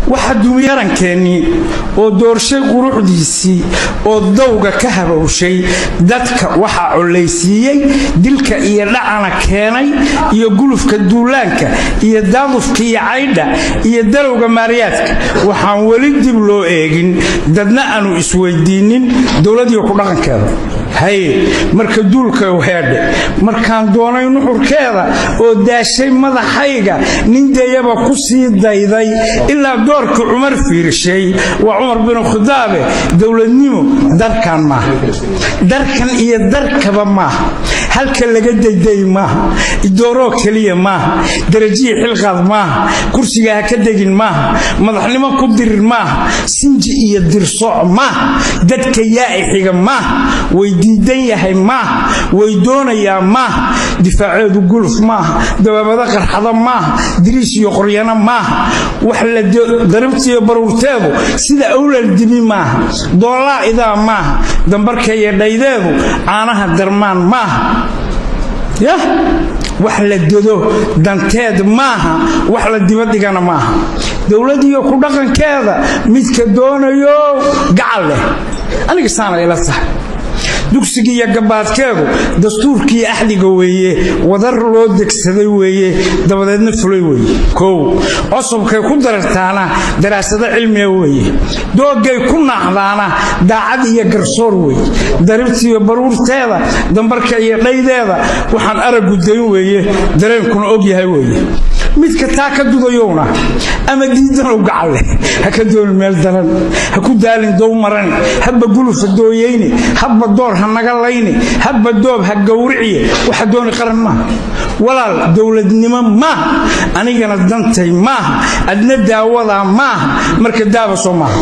Waxaa dumiyey qarankeenii oo doorshay quruxdiisii oo dawga ka habowshay dadka. Waxaa collaysiiyey, dilka iyo dhacana keenay, iyo gulufka duulaanka iyo daadufka iyo caydha iyo dalowga maariyaadka. Waxaan weli dib loo eegin, dadna aanu isweydiinnin dowladiyo ku dhaqankeeda. Haye, marka duulka heedhe, markaan doonay nuxurkeeda oo daashay madaxayga, nin dayaba ku sii dayday ilaa doorkii Cumar fiirshay, waa Cumar binu Khadaabe. Dowladnimo darkan maaha, darkan iyo darkaba maaha, halka laga dayday maaha, idooroo keliya maaha, darajiya xilqaad maaha, kursiga ha ka degin maaha, madaxnimo ku dirir maaha, sinji iyo dirsooc maaha, dadka yaa'ixiga maaha, way diidan yahay maaha, way doonayaa maaha, difaaceedu guluf maaha, dabaabado qarxada maaha, diriis iyo qoryano maaha, wax la daribtiyo baruurteedu sida awlal dibi maaha, doolaa idaa maaha, dambarka iyo dhaydeedu caanaha darmaan maaha, yah, wax la dado danteed maaha, wax la dibadhigana maaha. Dowladiyo ku dhaqankeeda midka doonayo, gacal leh, aniga saana ila tahay. Dugsiga iyo gabaadkeedu dastuurkii axdiga weeye, wadar loo degsaday weeye, dabadeedna fulay weeye. Kow, cosobkay ku darartaana daraasado cilmiga weeye, doogay ku naacdaana daacad iyo garsoor weeye, daribtiiyo baruurteeda, dambarka iyo dhaydeeda, waxaan araggu dayn weeye, dareenkuna og yahay weeye. Midka taa ka dudayowna ama diidanow, gacal leh, ha ka doonin meel daran, ha ku daalin dow marani, habba gulufa dooyeyne, habba door ha naga layne, habba doob ha gowriciye. Waxa dooni qaran maaha, walaal, dowladnimo maaha, anigana dantay maaha, adna daawadaa maaha, marka daaba soo maaha.